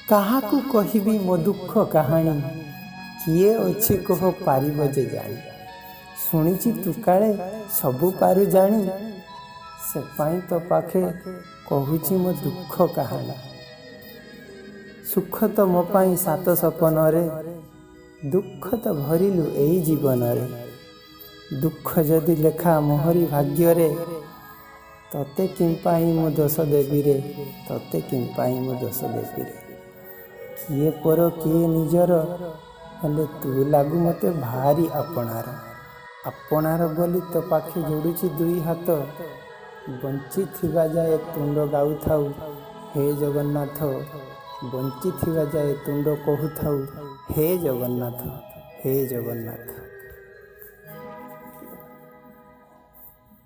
କାହାକୁ କହିବି ମୋ ଦୁଃଖ କାହାଣୀ, କିଏ ଅଛି କହ ପାରିବ ଯେ ଜାଣି? ଶୁଣିଛି ତୁ କାଳେ ସବୁ ପାରୁ ଜାଣି, ସେ ପାଇଁ ତୋ ପାଖେ କହୁଛି ମୋ ଦୁଃଖ କାହାଣୀ। ସୁଖ ତ ମୋ ପାଇଁ ସାତ ସପନରେ, ଦୁଃଖ ତ ଭରିଲୁ ଏଇ ଜୀବନରେ। ଦୁଃଖ ଯଦି ଲେଖା ମୋହରି ଭାଗ୍ୟରେ, ତତେ କିମ୍ପାଇଁ ମୁଁ ଦୋଷ ଦେବିରେ, ତତେ କିମ୍ପାଇଁ ମୁଁ ଦୋଷ ଦେବିରେ? କିଏ ପର କିଏ ନିଜର, ହେଲେ ତୁ ଲାଗୁ ମୋତେ ଭାରି ଆପଣାର। ଆପଣାର ବୋଲି ତୋ ପାଖେ ଯୋଡ଼ୁଛି ଦୁଇ ହାତ। ବଞ୍ଚିଥିବା ଯାଏ ତୁଣ୍ଡ ଗାଉଥାଉ ହେ ଜଗନ୍ନାଥ, ବଞ୍ଚିଥିବା ଯାଏ ତୁଣ୍ଡ କହୁଥାଉ ହେ ଜଗନ୍ନାଥ, ହେ ଜଗନ୍ନାଥ।